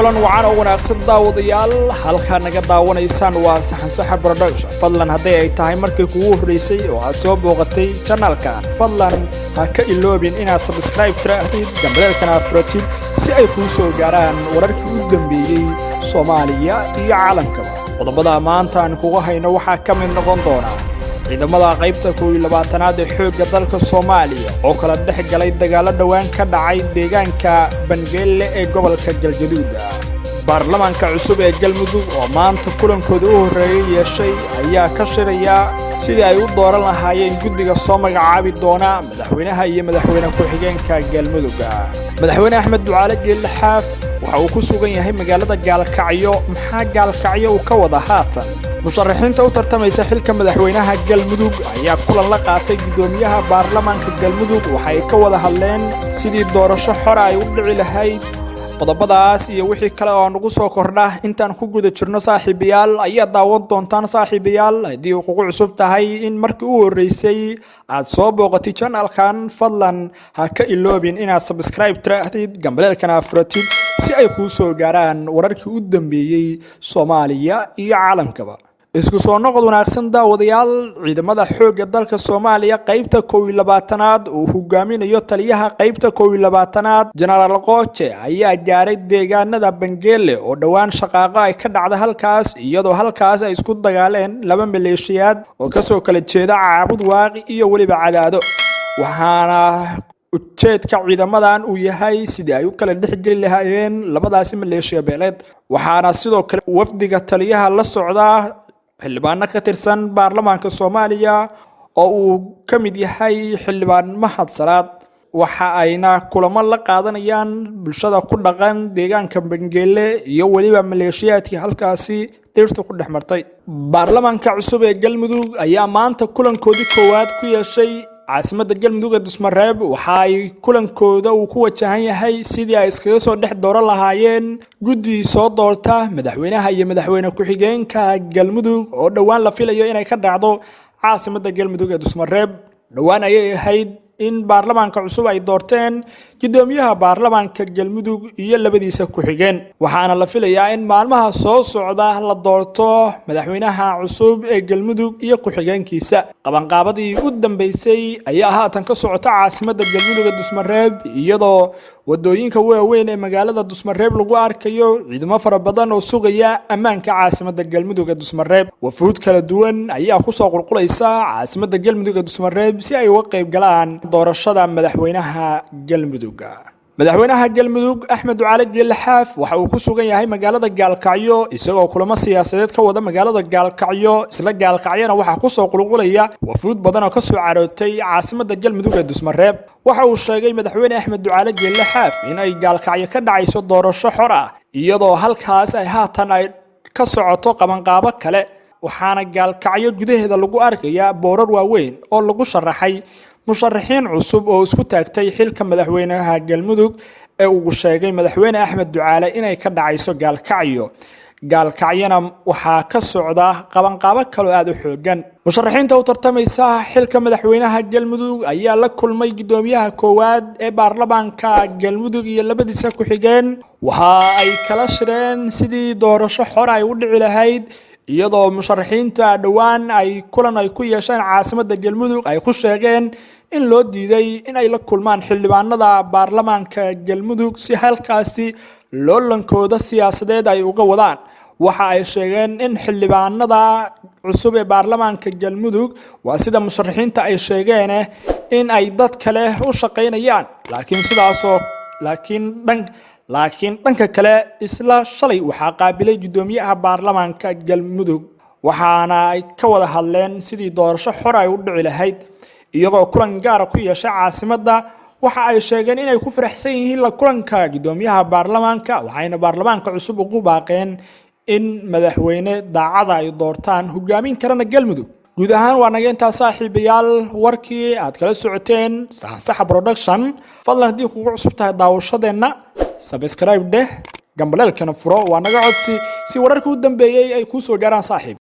Kulan wacan oo wanaagsan, daawadayaal. Halkaa naga daawanaysaan waa Saxansaxa Production. Fadlan, haddii ay tahay markii kugu horreysay oo aad soo booqatay channelkan, fadlan ha ka iloobin inaad subscribe tiraahdid, gambaleelkana furatid, si ay kuu soo gaaraan wararkii u dambeeyey Soomaaliya iyo caalamkaba. Qodobada maanta aan kuga hayno waxaa ka mid noqon doona ciidamada qaybta 21aad ee xoogga dalka Soomaaliya oo kala dhex galay dagaallo dhowaan ka dhacay deegaanka Bangeelle ee gobolka Galgaduud. Baarlamaanka cusub ee Galmudug oo maanta kulankooda u horreeyay yeeshay ayaa ka shiraya sidii ay u dooran lahaayeen guddiga soo magacaabi doona madaxweynaha iyo madaxweyne ku-xigeenka Galmudug. Madaxweyne Axmed Ducaale Geelle Xaaf waxa uu ku sugan yahay magaalada Gaalkacyo. Maxaa Gaalkacyo uu ka wada haatan? Musharaxiinta u tartamaysa xilka madaxweynaha Galmudug ayaa kulan la qaatay guddoomiyaha baarlamaanka Galmudug. Waxay ka wada hadleen sidii doorasho xora ay u dhici lahayd. Qodobadaas iyo wixii kale oo nugu soo kordha intaan ku guda jirno, saaxiibayaal, ayaa daawan doontaan. Saaxiibayaal, haddii uu kugu cusub tahay in markii u horreysay aad soo booqatid channelkan, fadlan ha ka iloobin inaad subscribe tiraahdid, gambaleelkana furatid, si ay kuu soo gaaraan wararkii u dambeeyey Soomaaliya iyo caalamkaba. Isku soo noqod wanaagsan, daawadayaal. Ciidamada xoogga dalka Soomaaliya qaybta 21aad uu hogaaminayo taliyaha qaybta 21aad, Jenaraal Qooje, ayaa gaaray deegaanada Bangeele oo dhowaan shaqaaqo ay ka dhacda halkaas, iyadoo halkaas ay isku dagaaleen laba maleeshiyaad oo kasoo kala jeeda Caabud Waaqi iyo weliba Cadaado. Waxaana ujeedka ciidamadan uu yahay sidii ay u kala dhexgeli lahaayeen labadaasi maleeshiya beeleed. Waxaana sidoo kale wafdiga taliyaha la socda xildhibaano ka tirsan baarlamaanka Soomaaliya oo uu ka mid yahay Xildhibaan Mahad Salaad. Waxa ayna kulamo la qaadanayaan bulshada ku dhaqan deegaanka Bangeele iyo weliba maleeshiyaadkii halkaasi dirirta ku dhex martay. Baarlamaanka cusub ee Galmudug ayaa maanta kulankoodii koowaad ku yeeshay caasimadda Galmudug ee Dusmareeb. Waxa ay kulankooda uu ku wajahan yahay sidii ay iskaga soo dhex dooran lahaayeen guddi soo doorta madaxweynaha iyo madaxweyne ku-xigeenka Galmudug, oo dhowaan la filayo inay ka dhacdo caasimadda Galmudug ee Dusmareeb. Dhowaan ayay ahayd in baarlamaanka cusub ay doorteen guddoomiyaha baarlamaanka Galmudug iyo labadiisa ku-xigeen, waxaana la filayaa in maalmaha soo socda la doorto madaxweynaha cusub ee Galmudug iyo ku-xigeenkiisa. Qabanqaabadii u dambeysay ayaa haatan ka socota caasimadda Galmudug ee Dusmareeb, iyadoo wadooyinka waaweyn ee magaalada Dusmareeb lagu arkayo ciidamo fara badan oo sugaya ammaanka caasimadda Galmudug ee Dusmareeb. Wafuud kala duwan ayaa kusoo qulqulaysa caasimadda Galmudug ee Dusmareeb si ay uga qayb galaan doorashada madaxweynaha Galmudug. Madaxweynaha Galmudug Axmed Ducaale Geelle Xaaf waxa uu ku sugan yahay magaalada Gaalkacyo, isagoo kulamo siyaasadeed ka wada magaalada Gaalkacyo. Isla Gaalkacyona waxaa kusoo qulqulaya wafuud badan oo kasoo carootay caasimadda Galmudug ee Dusmareeb. Waxa uu sheegay Madaxweyne Axmed Ducaale Geelle Xaaf in ay Gaalkacyo ka dhacayso doorasho xor ah, iyadoo halkaas ay haatan ay ka socoto qabanqaabo kale. Waxaana Gaalkacyo gudaheeda lagu arkayaa boorar waaweyn oo lagu sharaxay musharaxiin cusub oo isku taagtay xilka madaxweynaha Galmudug ee uu sheegay Madaxweyne Axmed Ducaale inay ka dhacayso Gaalkacyo. Gaalkacyana waxaa ka socda qabanqaabo kaloo aada u xoogan. Musharaxiinta u tartamaysa xilka madaxweynaha Galmudug ayaa la kulmay guddoomiyaha koowaad ee baarlamaanka Galmudug iyo labadiisa ku-xigeen. Waxa ay kala shireen sidii doorasho xor ay u dhici lahayd, iyadoo musharaxiinta dhowaan ay kulan ay ku yeesheen caasimadda Galmudug ay ku sheegeen in loo diiday in ay la kulmaan xildhibaanada baarlamaanka Galmudug si halkaasi loolankooda siyaasadeed ay uga wadaan. Waxa ay sheegeen in xildhibaanada cusub ee baarlamaanka Galmudug, waa sida musharaxiinta ay sheegeen, in ay dad kale u shaqaynayaan. Laakiin sidaasoo laakiin dhan laakiin dhanka kale, isla shalay waxaa qaabilay guddoomiyaha baarlamaanka Galmudug, waxaana ay ka wada hadleen sidii doorasho xor ay u dhici lahayd. Iyagoo kulan gaara ku yeeshay caasimadda, waxa ay sheegeen inay ku faraxsan yihiin la kulanka guddoomiyaha baarlamaanka, waxayna baarlamaanka cusub ugu baaqeen in madaxweyne daacada ay doortaan, hogaamin karana Galmudug guud ahaan. Waa naga intaa, saaxiibayaal, warkii aad kala socoteen Saxansaxa Production. Fadlan, haddii kugu cusub tahay daawashadeenna, subscribe dheh, gambaleelkana furo. Waa naga codsi si wararkii u dambeeyey ay kuu soo gaaraan, saaxiib.